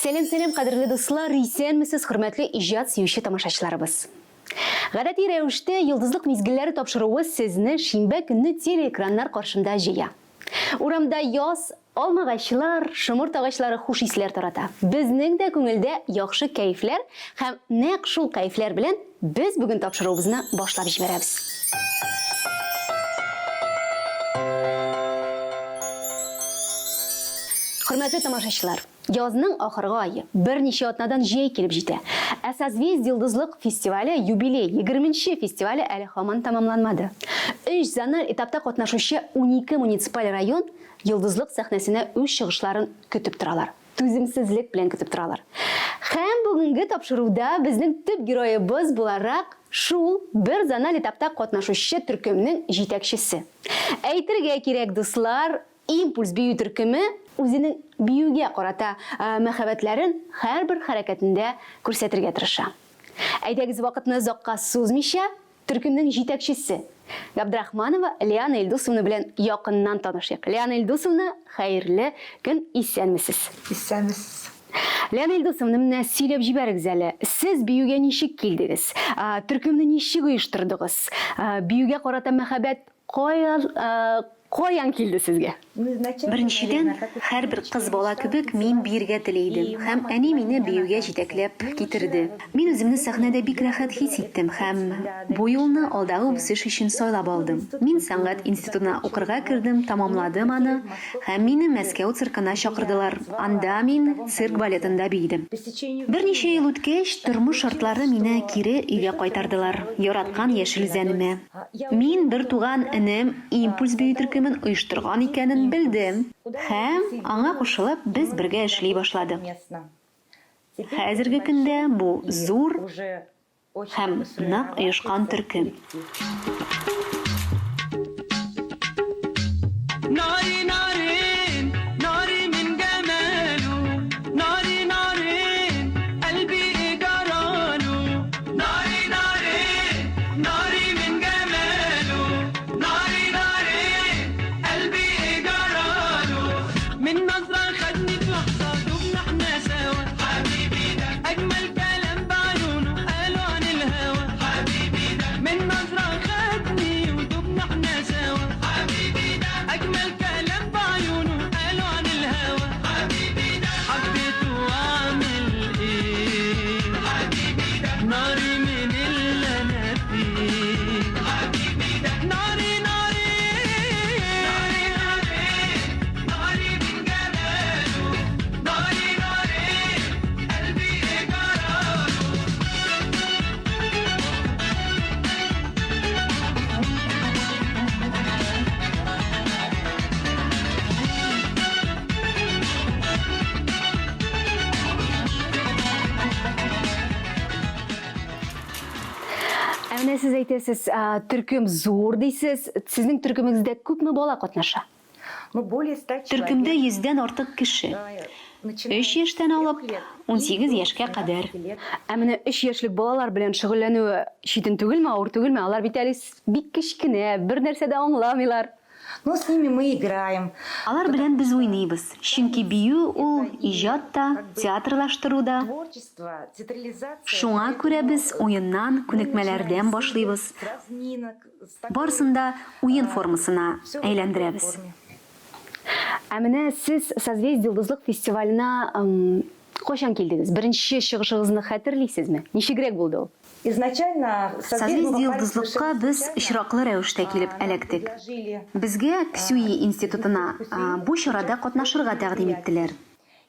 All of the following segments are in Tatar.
Сәлам, сәлам, кадерле дуслар, исәнмесез, хөрмәтле иҗат сөюче тамашачыларыбыз. Гадәти рәвештә Йолдызлык мизгелләре тапшыруы сезне шимбә көнне телеэкраннар каршында җыя. Урамда яз, алмагачлар, шомырт агачлары хуш исләр тарата. Безнең дә күңелдә яхшы кәефләр һәм нәкъ шул кәефләр белән без бүген тапшыруыбызны башлап җибәрәбез. Хөрмәтле тамашачылар, язның ахыргы ае, берничә атнадан җәй килеп җитә. Ә Созвездие йолдызлык фестивале, юбилей, егерменче фестивале әле һаман тәмамланмады. Өч зональ этапта катнашучы 12 муниципаль район йолдызлык сәхнәсенә үз чыгышларын көтеп торалар. Түземсезлек белән көтеп торалар. Һәм бүгенге тапшыруда безнең төп героебыз буларак шул бер зональ этапта катнашучы төркемнең җитәкчесе. Әйтергә кирәк, дуслар, Импульс бию төркеме үзенең биюгә карата мәхәббәтләрен һәрбер хәрәкәтендә күрсәтергә тырыша. Әйдәгез, вакытны озакка сузмыйча, төркемнең җитәкчесе Габдрахманова Лиана Илдусовна белән якыннан танышыйк. Лиана Илдусовна, хәерле көн, исәнмесез! Исәнмесез! Лиана Илдусовна, менә сөйләп җибәрегез әле, сез биюгә ничек килдегез? Төркемне ничек оештырдыгыз? Биюгә карата мәхәббәт Каян, каян килде сезгә? Беренчедән, һәрбер кыз бала кебек мин биергә тели идем һәм әни мине биюгә җитәкләп китерде. Мин үземне сәхнәдә бик рәхәт хис иттем һәм бу юлны алдагы үсеш өчен сайлап алдым. Мин сәнгать институтына укырга кердем, тәмамладым аны һәм мине Мәскәү циркына чакырдылар, анда мин цирк балетында биедем. Берничә ел үткәч, тормыш шартлары мине кире өйгә кайтардылар, яраткан Яшел Үзәнемә. Мин бертуган энем Импульс бию төркемен оештырган икәнен белдем һәм, аңа кушылып, без бергә эшли башладык. Хәзерге көндә бу зур һәм нык оешкан төркем. Ә менә сез әйтәсез, төркем зур дисез. Сезнең төркемегездә күпме бала катнаша? Төркемдә йөздән артык кеше. Өч яшьтән алып, 18 яшькә кадәр. Ә менә өч яшьлек балалар белән шөгыльләнүе читен түгелме, авыр түгелме? Алар бит әле бик кечкенә, бер нәрсә дә аңламыйлар. Ну, с ними мы играем. Алар белән без уйныйбыз, чөнки бию ул, иҗат та, театрлаштыру да. Шуңа күрә без уеннан, күнекмәләрдән башлыйбыз. Барысын да уен формасына әйләндерәбез. Ә менә сез Созвездие йолдызлык фестиваленә кайчан килдегез? Беренче чыгышыгызны хәтерлисезме? Ничегрәк булды ул? Созвездие йолдызлыкка без очраклы рәвештә килеп эләктек. Безгә КСЮИ институтына бу чарада катнашырга тәкъдим иттеләр.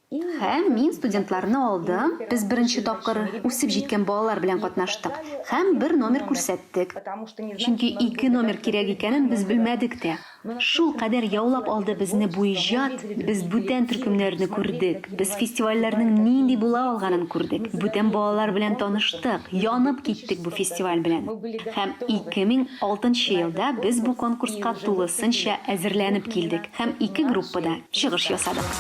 Һәм мин студентларны алдым, без беренче тапкыр үсеп җиткән балалар белән катнаштык һәм бер номер күрсәттек. Чөнки ике номер кирәк икәнен без белмәдек тә. Шулкадәр яулап алды безне бу иҗат, без бүтән төркемнәрне күрдек, без фестивальләрнең нинди була алганын күрдек, бүтән балалар белән таныштык, янып киттек бу фестиваль белән. Һәм 2006 нчы елда без бу конкурска тулысынча әзерләнеп килдек һәм ике группада чыгыш ясадык.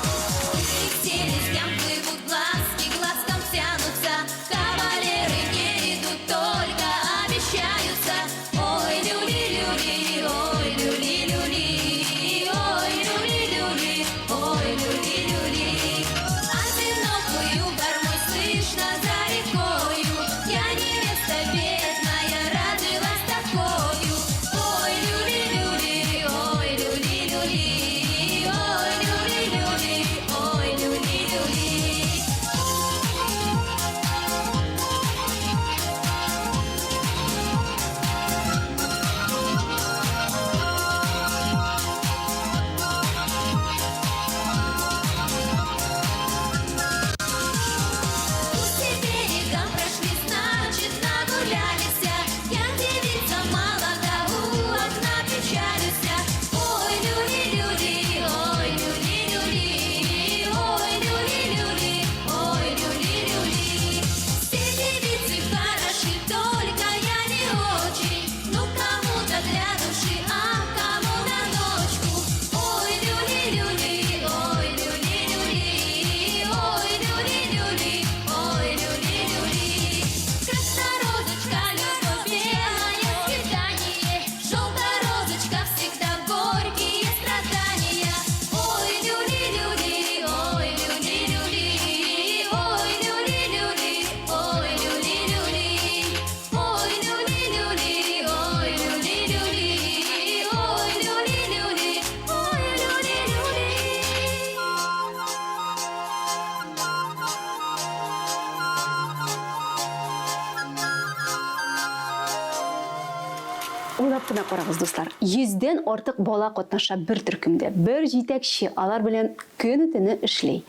Уйлап кына карагыз, дуслар, йөздән артык бала катнаша бер төркемдә, бер җитәкче алар белән көне-төне эшли.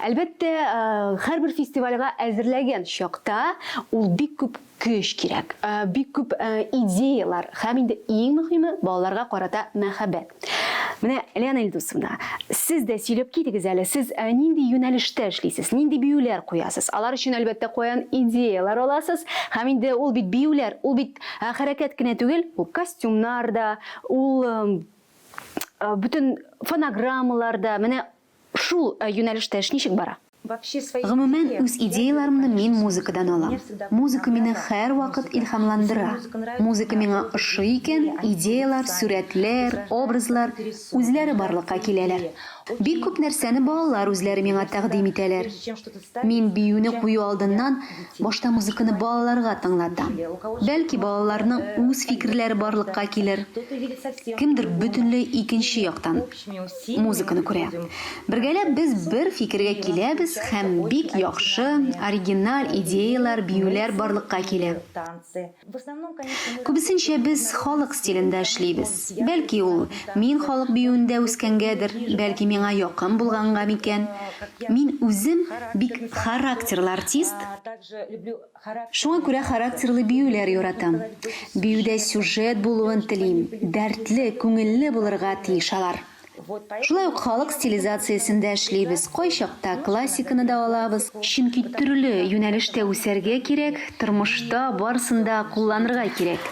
Әлбәттә, һәрбер фестивальгә әзерләгән чакта ул бик күп көч кирәк, бик күп идеялар һәм инде иң мөһиме, балаларга карата мәхәббәт. Менә, Лиана Илдусовна, сез дә сөйләп китегез әле, сез нинди юнәлештә эшлисез, нинди биюләр куясыз? Алар өчен, әлбәттә, каян идеяләр аласыз? Һәм инде ул бит биюләр, ул бит хәрәкәт кенә түгел, ул костюмнар да, ул бөтен фонограммалар да. Менә шул юнәлештә эш ничек бара? Гомумән, үз идеяләремне мин музыкадан алам. Музыка мине һәрвакыт илһамландыра. Музыка миңа ошый икән, идеяләр, сурәтләр, образлар үзләре барлыкка киләләр. Бик күп нәрсәне балалар үзләре миңа тәкъдим итәләр. Мин биюне кую алдыннан башта музыканы балаларга тыңлатам. Бәлки, балаларның үз фикерләре барлыкка килер. Кемдер бөтенләй икенче яктан музыканы күрә. Бергәләп без бер фикергә киләбез һәм бик яхшы, оригиналь идеяләр, биюләр барлыкка килә. Күбесенчә без халык стилендә эшлибез. Бәлки ул мин халык биюендә үскәнгәдер, бәлки миңа якын булганга микән. Мин үзем бик характерлы артист. Шуңа күрә характерлы биюләр яратам. Биюдә сюжет булуын телим, дәртле, күңелле булырга тиеш алар. Шулай ук халык стилизациясендә эшлибез, кайчакта классиканы да алабыз. Чөнки төрле юнәлештә үсәргә кирәк, тормышта барысын да кулланырга кирәк.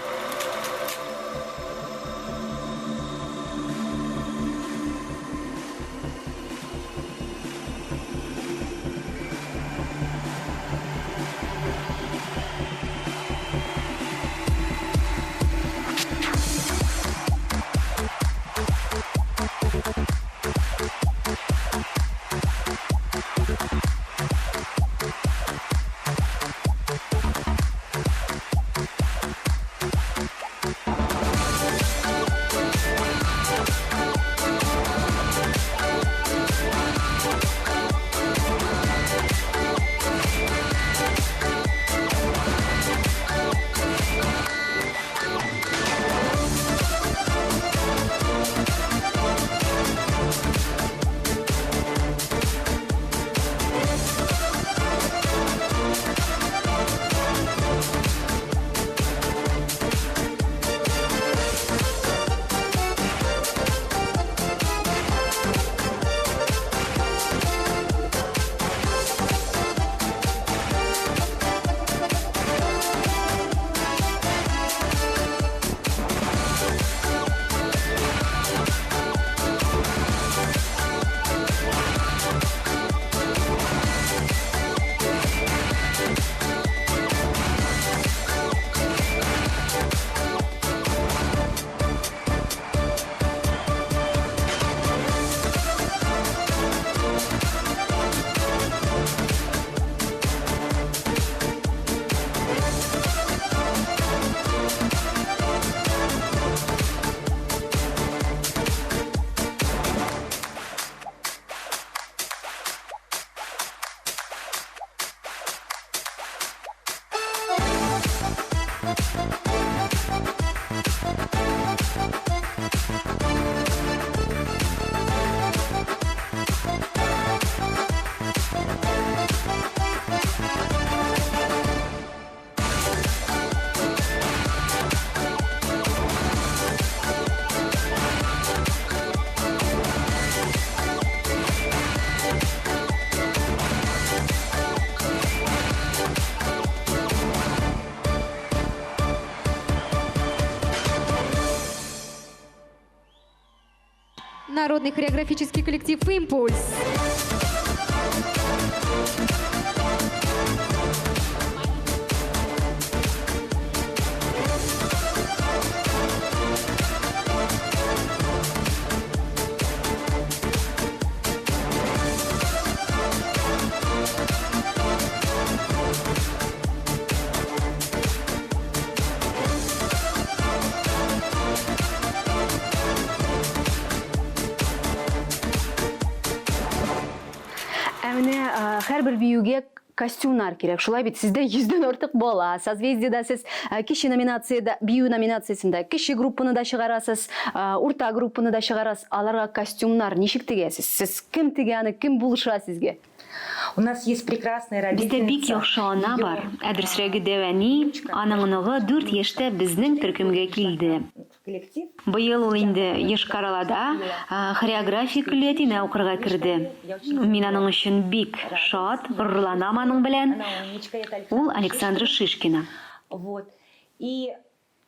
Народный хореографический коллектив «Импульс». Ә менә һәрбер биюгә костюмнар кирәк. Шулай бит, сездә йөздән артык бала. Созвездиедә сез кече номинациядә, бию номинациясендә кече группаны да чыгарасыз, урта группаны да чыгарасыз. Аларга костюмнар ничек тегәсез? Сез кем тегә аны, кем булыша сезгә? У нас есть прекрасная Бездә бик родительница. яхшы ана Ее бар, ә дөресрәге дәү әни, аның оныгы дүрт яшьтә безнең төркемгә килде. коллектив. Быел ул инде Йошкар-Олада хореография көллиятенә укырга керде. Мин аның өчен бик шат, горурланам аның белән. Ул Александра Шишкина.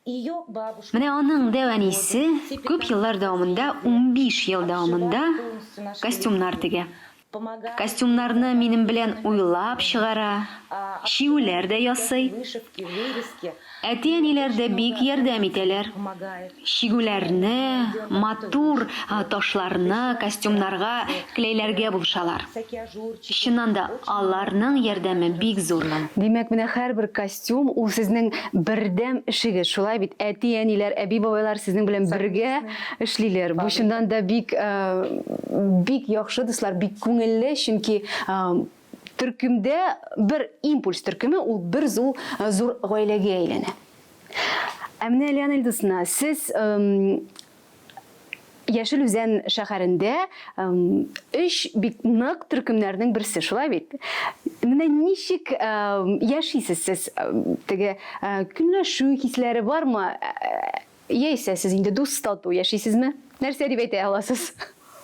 Менә аның дәү әнисе күп еллар дәвамында, 15 ел дәвамында костюмнар тегә. Костюмнарны минем белән уйлап чыгара, чигүләр дә ясый. Әти-әниләр дә бик ярдәм итәләр. Чигүләрне, матур ташларны костюмнарга келәйләргә булышалар. Чыннан да, аларның ярдәме бик зур. Димәк, менә һәрбер костюм ул сезнең бердәм эшегез, шулай бит? Әти-әниләр, әби-бабайлар сезнең белән бергә эшлиләр. Бу чыннан да бик бик яхшы, дуслар, бик күңелле, чөнки төркемдә бер импульс төркеме ул бер зур зур гаиләгә әйләнә. Ә менә Лиана Илдусовна, сез Яшел Үзән шәһәрендә өч бик нык төркемнәрнең берсе, шулай бит? Менә ничек яшисез сез? Теге көнләшү хисләре бармы? Яисә сез инде дус тату яшисезме? Нәрсә дип әйтә аласыз?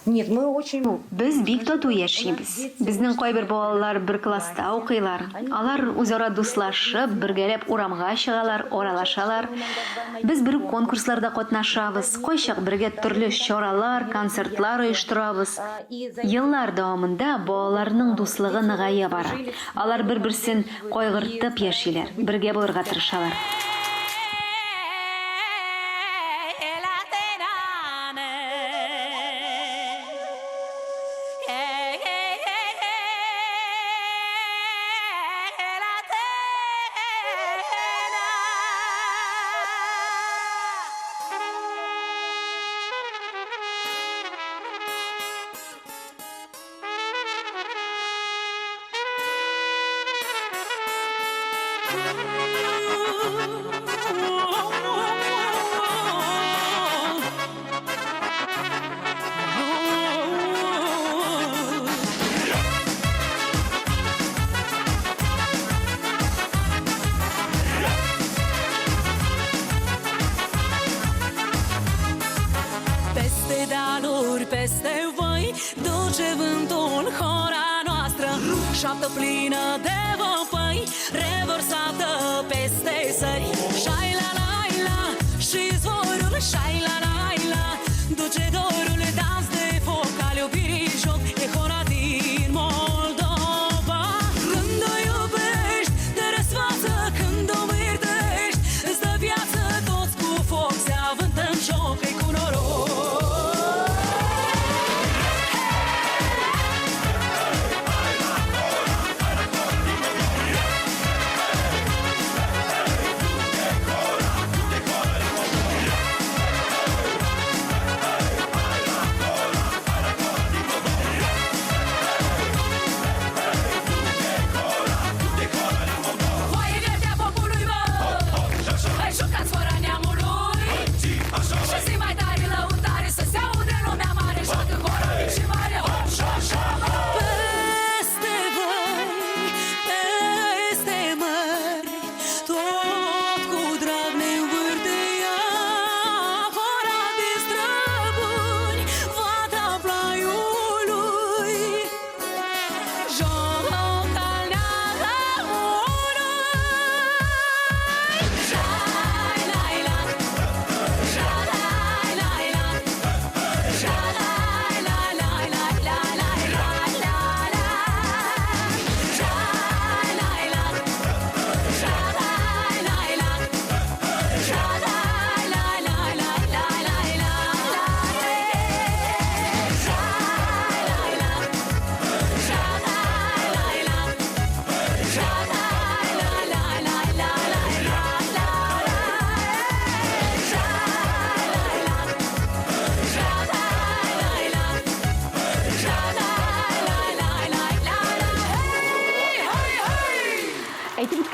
Нет, мы очень... Без бик тату яшибез. Безнең кайбер балалар бер класста укыйлар. Алар үзара дуслашып, бергәләп урамга чыгалар, аралашалар. Без бер үк конкурсларда катнашабыз, кайчак бергә төрле чаралар, концертлар оештырабыз. Еллар дәвамында балаларның дуслыгы ныгая бара. Алар бер-берсен кайгыртып яшиләр, бергә булырга тырышалар. Peste dealuri, peste văi, Dulce vântul hora noastră, Șoaptă plină de văpăi, Revărsată peste sări. Șai la la la și zvorul, șai la la la, Duce dorul, dans de foc al iubirii joc, E hora din Moldova. Când o iubești, te răsfață, când o mârtești, îți dă viață, toți cu foc se avântă în joc, e cu noroc.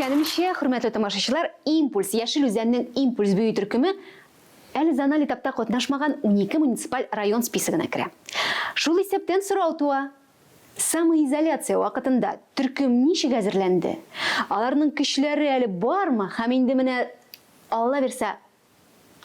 әйткәнемчә, хөрмәтле тамашачылар, Импульс, Яшел Үзәннең Импульс бию төркеме әле зональ этапта катнашмаган 12 муниципаль район списогына керә. Шул исәптән сорау туа, самоизоляция вакытында төркем ничек әзерләнде? Аларның көчләре әле бармы һәм инде менә, Алла бирсә,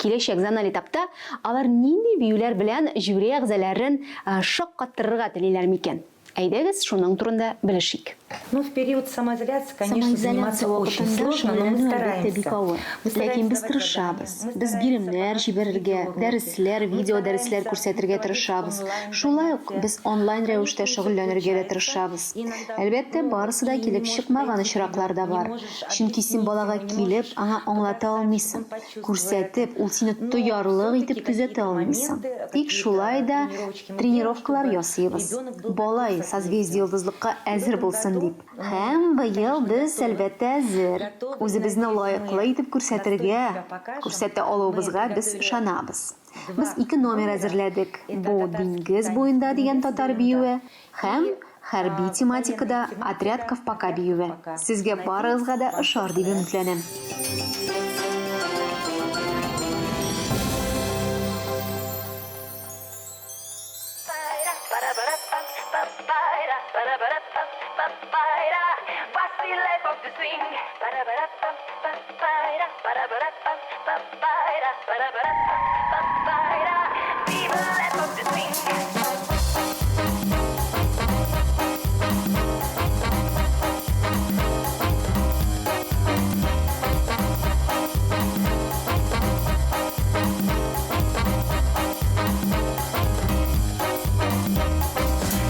киләчәк зональ этапта алар нинди биюләр белән жюри әгъзаларын шаккаттырырга телиләр микән? Әйдәгез, шуның турында белешик. Ну, в период самоизоляции, конечно, заниматься Самоизоляция очень вакытында сложно, но мы шөгыльләнү, әлбәттә, бик стараемся. авыр. Мы Ләкин стараемся без давать тырышабыз. задания, мы Без стараемся биремнәр показывать җибәрергә, видеоуроки, дәресләр, мы видеодәресләр стараемся күрсәтергә проводить тырышабыз. онлайн Шулай ук занятия. без онлайн Конечно, рәвештә не всё шөгыльләнергә дә получается. тырышабыз. Иногда, Әлбәттә, ну, барысы да и не килеп можешь чыкмаган подойти к очраклар да ребенку, не бар. можешь Чөнки син объяснить балага ему, не килеп, можешь аңа аңлата показать, чтобы он алмыйсың. почувствовал это. Күрсәтеп, ул сине Но тоярлык все-таки итеп төзәтә какие-то алмыйсың. моменты, Тик какие-то шулай да тренировочки мы делаем, тренировкалар чтобы ясыйбыз. ребенок был Бала готов к Созвездие созвездию. Йолдызлыкка И в әзер этом булсын году дип. мы, Һәм быел конечно, без, готовы. әлбәттә, әзер. Готовы, Үзебезне надеюсь, лаеклы мы итеп достойно күрсәтергә, себя покажем. күрсәтә Мы алуыбызга без приготовили ышанабыз. Без два ике номер номера. әзерләдек. Это Бу татарский Диңгез танец буенда дигән «Диңгез татар буенда» биюе һәм и хәрби военная тематикада тематика Отряд Ковпака «Отряд биюе. Ковпака». Сезгә Надеюсь, барыгызга да вам ошар всё дип понравится. өметләнәм.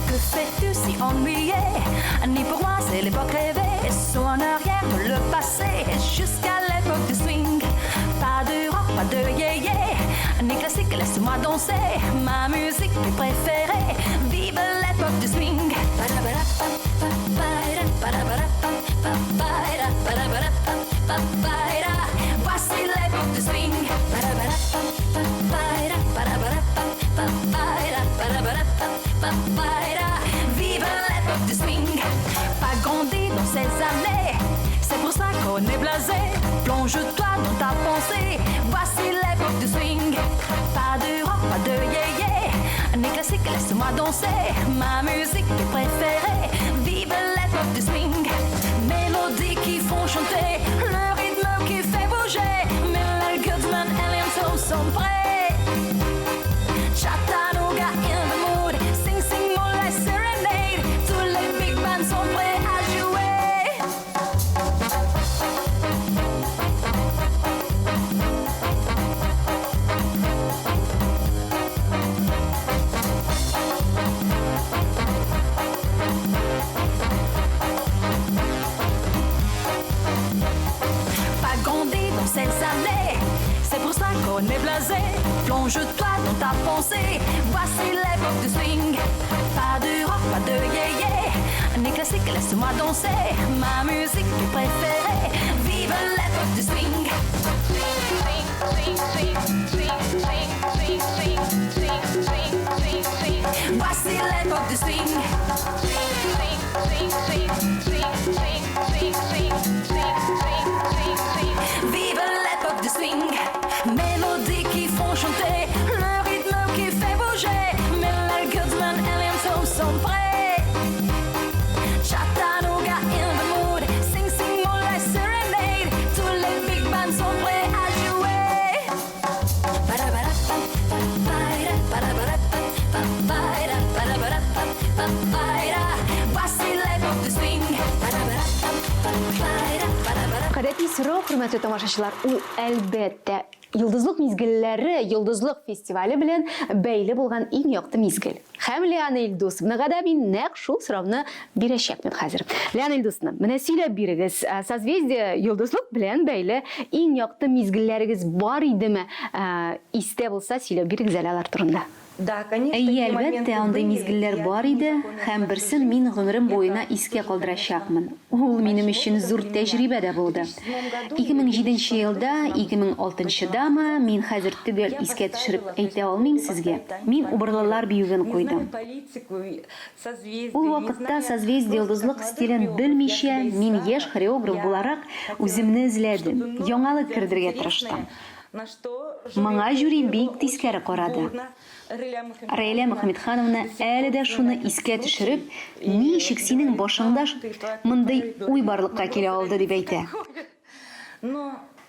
Que fais-tu si ennuyé? Ni pour moi, c'est l'époque rêvée. Saut en arrière de le passé jusqu'à l'époque du swing. Pas de rock, pas de yé-yé, ni classique, laisse-moi danser. Ma musique préférée, vive l'époque du swing. Voici l'époque du swing. Vive l'époque du swing. Pas grandi dans ces années, c'est pour ça qu'on est blasé. Plonge-toi dans ta pensée. Voici l'époque du swing. Pas de rock, pas de yé-yé, ni classique, laisse-moi danser. Ma musique préférée. Vive l'époque du swing. Mélodies qui font chanter, le rythme qui fait bouger. Miller, Goodman et Liam sont prêts. Chattanooga in the mood, sing sing moonlight serenade. Tous les big bands sont prêts à jouer. Pas grandi dans ces années, c'est pour ça qu'on est blasé. Plonge-toi dans ta pensée, voici l'époque du swing. Pas de rock, pas de yé-yé, ni classique, laisse-moi danser. Ma musique préférée, vive l'époque du swing. Voici l'époque du swing. Vive l'époque du swing. Mélodies qui font chanter, le rythme qui fait bouger. Miller, Goodman et Liam sont prêts. Chattanooga in the mood, sing sing moonlight serenade. Tous les big bands sont prêts à jouer. Voici l'époque du swing. Гадәти сорау, хөрмәтле тамашачылар, ул әлбәттә Йолдызлык мизгелләре, Йолдызлык фестивале белән бәйле булган иң якты мизгел. Һәм Лиана Илдусовнага да мин нәкъ шул сорауны бирәчәкмен хәзер. Лиана Илдусовна, менә сөйләп бирегез, Созвездие Йолдызлык белән бәйле иң якты мизгелләрегез бар идеме? Истә булса, сөйләп бирегез әле алар турында. Әйе, әлбәттә, андый мизгелләр бар иде, һәм берсен мин гомерем буена искә калдырачакмын. Ул минем өчен зур тәҗрибә дә булды. 2007 нче елда, 2006 нчыдамы, мин хәзер төгәл искә төшереп әйтә алмыйм сезгә, мин Убырлылар биюен куйдым. Ул вакытта Созвездие-йолдызлык стилен белмичә, мин яшь хореограф буларак үземне эзләдем, яңалык кертергә тырыштым. Моңа жюри бик тискәре карады. Раилә Мөхәммәтхановна әле дә шуны искә төшереп, ничек синең башыңда мондый уй барлыкка килә алды, дип әйтә.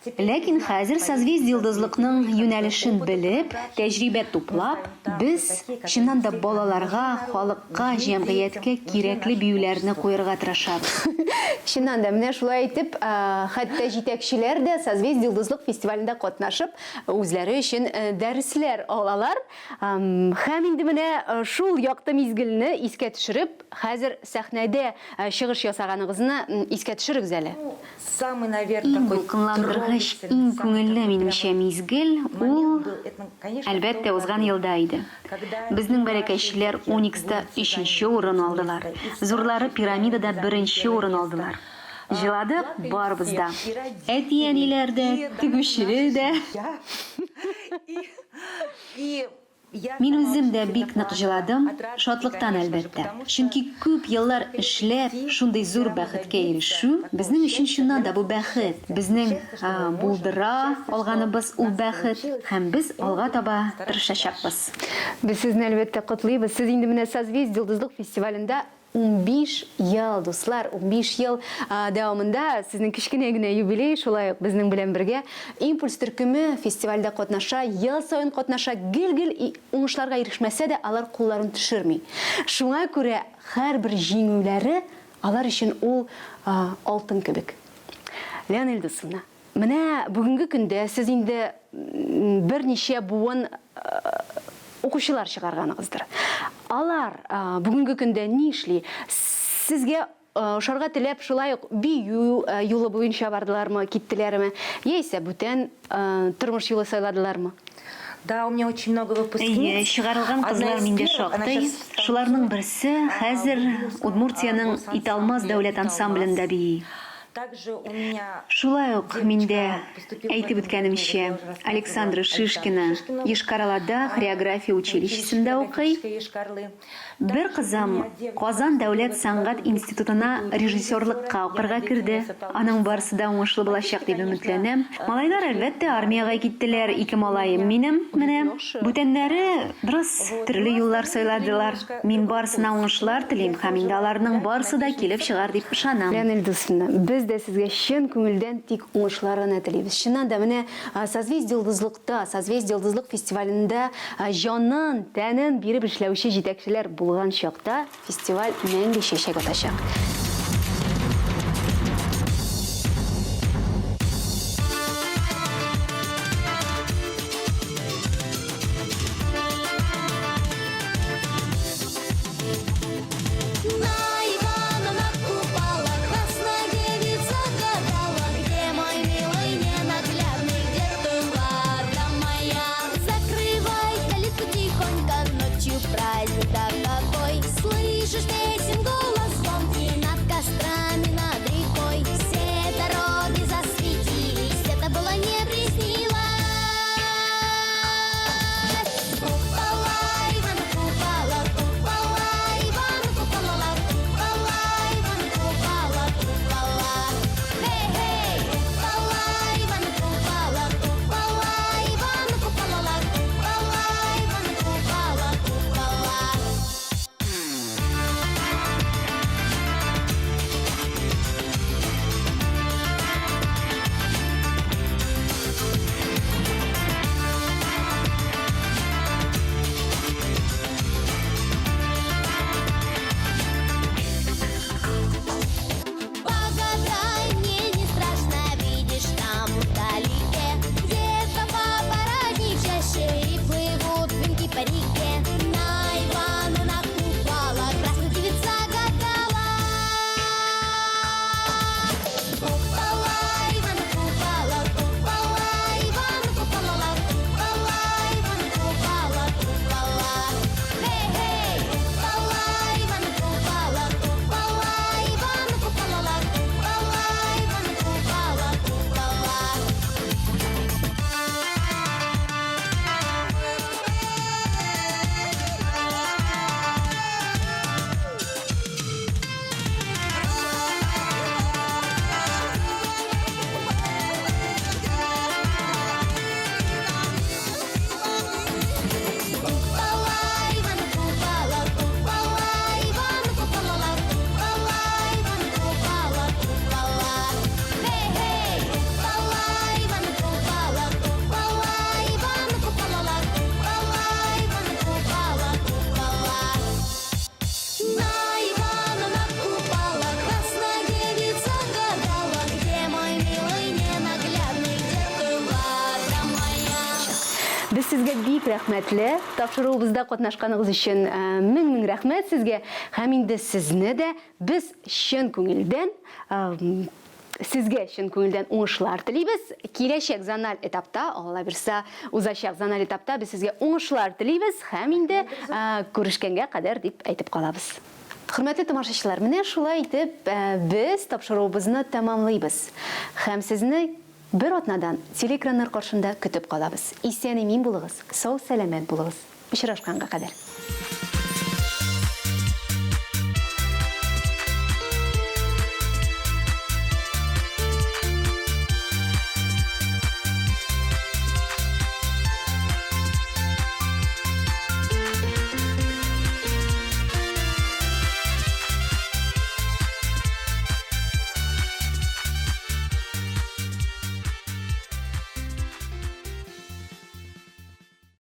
Ләкин хәзер Созвездие-йолдызлыкның юнәлешен белеп, тәҗрибә туплап, без, чыннан да, балаларга, халыкка, җәмгыятькә кирәкле биюләрне куерга тырышабыз. Чыннан да, менә шулай итеп, хәтта җитәкчеләр дә Созвездие-йолдызлык фестивалендә катнашып, үзләре өчен дәресләр алалар. Һәм инде менә шул якты мизгелне искә төшереп, хәзер сәхнәдә чыгыш ясаганыгызны искә төшерегез әле. Иң дулкынландыргыч, иң күңелле, минемчә, мизгел, ул, әлбәттә, узган елда иде. Безнең бәләкәчләр Уникста өченче урын алдылар, зурлары Пирамидада беренче урын алдылар. Җыладык барыбыз да. Әти-әниләр дә, тегүче дә. Мин үзем дә бик нык җыладым, шатлыктан, әлбәттә. Чөнки күп еллар эшләп, шундый зур бәхеткә ирешү, безнең өчен чыннан да бу бәхет. Безнең булдыра алганыбыз ул бәхет, һәм без алга таба тырышачакбыз. Без сезне, әлбәттә, котлыйбыз. Сез инде менә Созвездие-Йолдызлык фестивалендә 15 ел, дуслар, 15 ел дәвамында сезнең кечкенә генә юбилей, шулай ук безнең белән бергә Импульс төркеме фестивальдә катнаша, ел саен катнаша, гел-гел уңышларга ирешмәсә дә, алар кулларын төшерми. Шуңа күрә һәрбер җиңүләре алар өчен ул алтын кебек. Лиана Илдусовна, Менә бүгенге көндә сез инде берничә буын укучылар чыгарганыгыздыр. Алар бүгенге көндә ни эшли? Сезгә ошарга теләп шулай ук бию юлы буенча бардылармы, киттеләрме, яисә бүтән тормыш юлы сайладылармы? Да, у меня очень много выпускниц. Әйе, чыгарылган кызлар миндә шактый. Шуларның берсе хәзер Удмуртиянең Италмас дәүләт ансамблендә бии. Шулай ук миндә, әйтеп үткәнемчә, Александра Шишкина Йошкар-Олада хореография училищесында укый. Бер кызым Казан дәүләт сәнгать институтына режиссерлыкка укырга керде. Аның барысы да уңышлы булачак дип өметләнәм. Малайлар, әлбәттә, армиягә киттеләр. Ике малаем минем менә. Бүтәннәре бераз төрле юллар сайладылар. Мин барысына уңышлар телим һәм инде аларның барысы да килеп чыгар дип ышанам. Лән Илдусовна, без дә сезгә чын күңелдән тик уңышлар гына телибез. Чыннан да, менә Созвездие-Йолдызлыкта, Созвездие-Йолдызлык фестивалендә җанын, тәнен биреп эшләүче җитәкчеләр булган чакта фестиваль мәңге чәчәк атачак. сезгә бик рәхмәтле. Тапшыруыбызда катнашканыгыз өчен мең-мең рәхмәт сезгә. Һәм инде сезне дә без чын күңелдән Сезгә чын күңелдән уңышлар телибез. Киләчәк зональ этапта, Алла бирса, узачак зональ этапта без сезгә уңышлар телибез һәм инде күрешкәнгә кадәр дип әйтеп калабыз. Хөрмәтле тамашачылар, менә шулай итеп без тапшыруыбызны тәмамлыйбыз. Һәм сезне бер атнадан телеэкраннар каршында көтеп калабыз. Исән-имин булыгыз, сау-сәламәт булыгыз. Очрашканга кадәр.